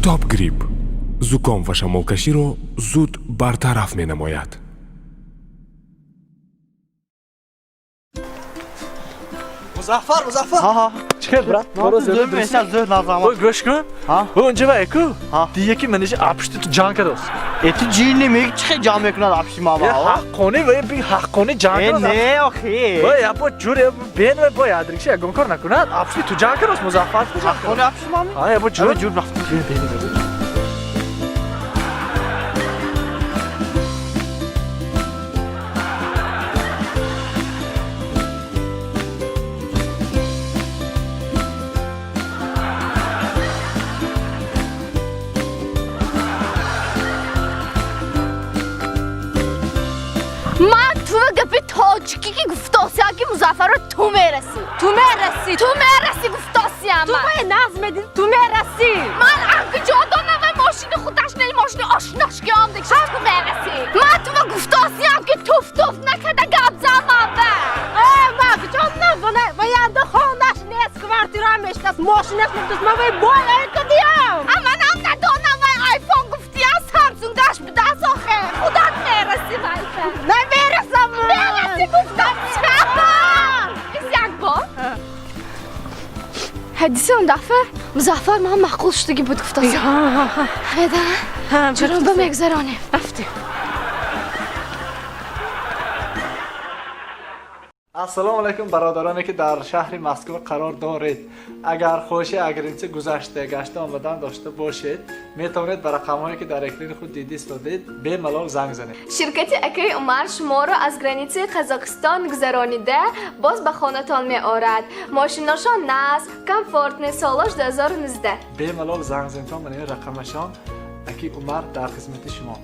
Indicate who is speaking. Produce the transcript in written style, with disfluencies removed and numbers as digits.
Speaker 1: Топ Грип зуком ва шамолкаширо зуд бартараф менамояд.
Speaker 2: Музаффар, Музаффар.
Speaker 3: Ҳа.
Speaker 2: Чӣ хел, брат? Коро зӯр
Speaker 3: Зӯр меша, зӯр назама.
Speaker 2: Ой, гӯш кун.
Speaker 3: Ҳа?
Speaker 2: Унҷа ва эку.
Speaker 3: Ҳа.
Speaker 2: Дия ки манижи апшти ту ҷанг кардост.
Speaker 3: Э, ту ҷин немеги, чӣ хел ҷамъ мекунад апши ма ба?
Speaker 2: Ҳаққони ва би ҳаққони ҷанг
Speaker 3: Э,
Speaker 2: кардост.
Speaker 3: не, охи.
Speaker 2: Ой, я бо ҷур я бен ва бо ядрикши ягон кор накунад. Апшти ту ҷанг кардост, Музаффар ту ҷанг
Speaker 3: Ҳаққони
Speaker 2: кардост.
Speaker 3: апши ма?
Speaker 2: Ҳа, я бо ҷур.
Speaker 3: Ҷур рафт.
Speaker 2: Бен, бен.
Speaker 4: Ман туро гапи тоҷикӣ ки гуфтосиям, ки Музаффарро ту мерасӣ, ту мерасӣ, ту мерасӣ гуфтосиям.
Speaker 5: Ту мае нағз медидӣ, ту мерасӣ.
Speaker 4: Ман куҷо донам, вай мошини худаш не, мошини ошнош ки омдик, ту мерасӣ. Ман туро гуфтосиям, ки туф туф накарда гап зан ман ба.
Speaker 5: Э, ман куҷо донам, ваянда хонаш нест, квартира мешинас, мошинаш мебудас, ман вай бой кадиям.
Speaker 4: А манам надонам, вай айфон гуфтиям, Самсунгаш будас охе. Худат мерасӣ вай.
Speaker 5: Намерасам.
Speaker 4: Мерасӣ гуфтам. Ис як бор. Ҳадиси он дафъа Музаффар ман маъқул шудагӣ буд гуфтосиям. Медонам. Чаро ба мегузаронем?
Speaker 5: Рафтем.
Speaker 2: Ассалому алайкум, бародароне ки дар шаҳри Москва қарор доред. Агар хоҳиши агринси гузашта гашта омадан дошта бошед, метавонед ба рақамҳое ки дар экрани худ дида истодед, бемалол занг занед.
Speaker 6: Ширкати акаи Умар шуморо аз границаи Қазоқистон гузаронида, боз ба хонатон меорад. Мошиношон нағз, комфортный, солош 2019.
Speaker 2: Бемалол занг занед, ман ин рақамашон. Аки Умар дар хизмати шумо.